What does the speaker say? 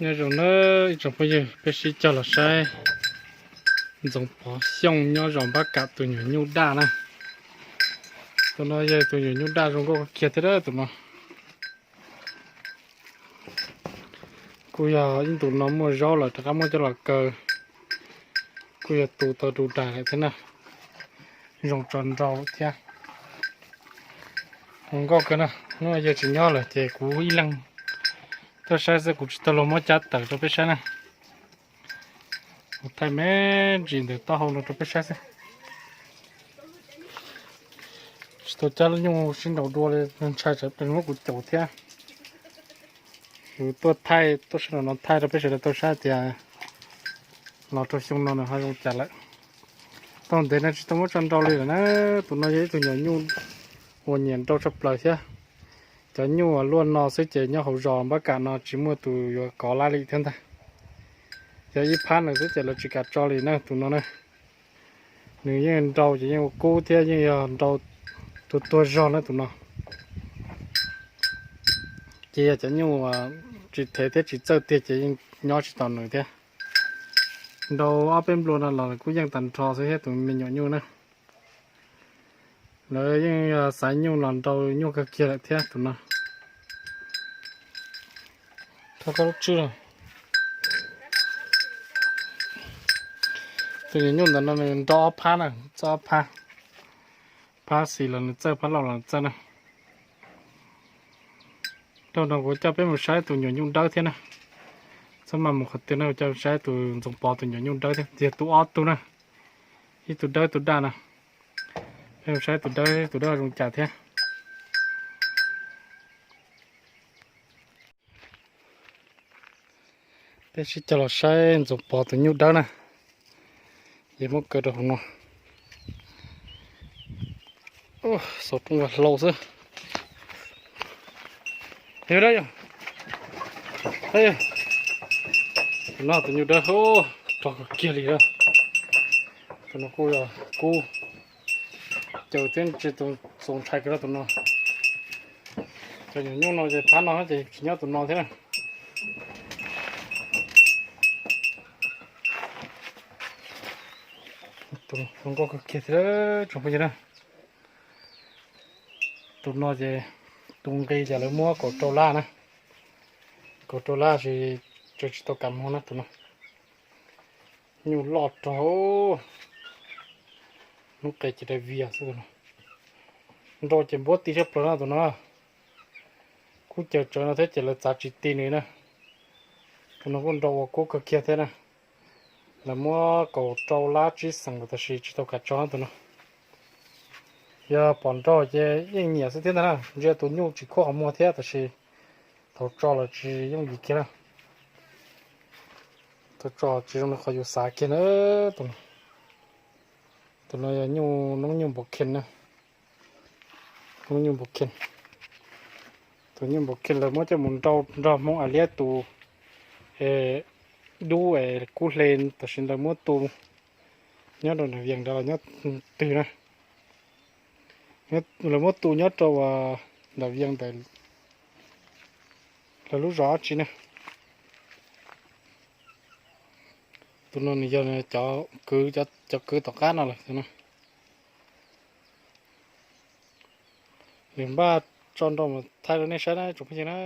Nyob zoo na ib tsoom phooj ywg, peb sib cog los saib Ntxoov Pov Xyooj nyob zos Npab Kam tus nyuam nyuj daj na. Tus no yog tus nyuam nyuj daj zoo nkauj kawg kiag thiab tus no. Kuj yog ib ntus no muaj zaub lawm rov qab muab coj los kaw. Kuj yog tu tau du dais lawm thiab na. Zoo tso nrau thiab. Zoo nkauj kawg na. Hnub no yawg tsis nyob lawm ces kuv ib leeg tuaj saib xwb, kuv tsis tau luag muab cab tawm rau peb saib na. Kuv thaij me ntsis ntawm taub hau no rau peb saib xwb. Tsis tau cab lub nyuj sib nraus dua li, ntshai tsam muab kuv caum thiab. Kuv tuaj thaij, tuaj sawv daws no thaij rau peb sawv daws tau saib tias los rau xyoo no nws ho zoo cas lawm. Tau ntev no tsis tau muab tso nrau li lawm na. Tus no yog ib tug nyuam nyuj uas nyiam nrau tshaj plaws thiab. Cov nyuj uas luaj no xwb ces nyob hauv zos Npab Kam no tsis muaj tus yuav kov lab li thiab ntag. Yog ib phab no xwb ces lawv tsis kam tso li na tus no na. Nws yeej nrau ces yeej ua kub thiab yeej yog nrau tuag tuag zog na tus no. Ces yog cov nyuj uas tsis thev thiab tsis txawj tiag ces yeej nyob tsis tau nws thiab. Nrau ob peb nplua no los kuj yeej tag nrho xwb thiab tus me nyuam nyuj na. Lawv yeej xaiv nyuj los nrau nyuaj kawg kiag lawm thiab tus no. Thov koj lub tswb no. Tus nyuam nyuj ntawm no nws nrau ob phab na, txawj ob phab. Phab xis los nws txawj, phab laug los nws txawj na. Dhau no kuv coj peb mus saib tus nyuam nyuj dawb thiab na. Txhob maj mus qhov twg na, kuv coj saib tus Ntxoov Pov tus nyuam nyuj dawb thiab, tiag tus ob tug na. Ib tug dawb tus daj na. Peb mus saib tus dawb, tus dawb zoo cas thiab. Peb sib cog los saib Ntxoov Pov tus nyuj dawb na. Ces muab kaw rau hauv no. Xov rooj hlau xwb. Tus no tus nyuj dawb rog kawg kiag li. Tus no kuj yog kub, caws thiab tsis txaus ntshai kiag rau tus no. Cov nyuam nyuj no ces phab no ces tsis nyob tus no thiab na. Tus no zoo nkauj kawg kiag thiab tsoom phooj ywg na. Tus no ces tus nqi ces lawv muab kaum rau lab na. Kaum rau lab sis tseem tsis tau kam moog na tus no. Nyuj loj rog, hnub qes ces dai vias xwb tus no. Nrau ces npuab ti tshaj plaws no tus no. Kuj caws tsawv no thiab ces lawv txav tsis ti nws na. Tus no kuj nrau ua kub kawg kiag thiab na. Lawv muab kaum rau lab tsib xeem lawm tab sis tsis tau kam tso tus no. Yog pom nrau ces yeej nyiam xwb thiab ntag na, ntsia tus nyuj tsis khuab qhov muag thiab tab sis thaum tso los tsis yooj yim kiag na. Thaum tso tsis zoo li qhov yus xav kiag na. Tus no, tus no yog nyuj, noob nyuj npau kheej na. Noob nyuj npau kheej. Tus nyuj npau kheej lawv muab coj mus nrau nrog Hmoob Aliab tus dub es kub hle, tab sis lawv muab tu nyob rau nram Vias ntawd los nyob twg na. Lawv muab tu nyob rau nram Vias ntawd, lawv lub zos dab tsi na. Tus no nws yog cov kwv, cov kwv tom qab no lawm tus no. Nws npaj tso nrau mus thaij rau nej saib na tsoom phooj ywg na.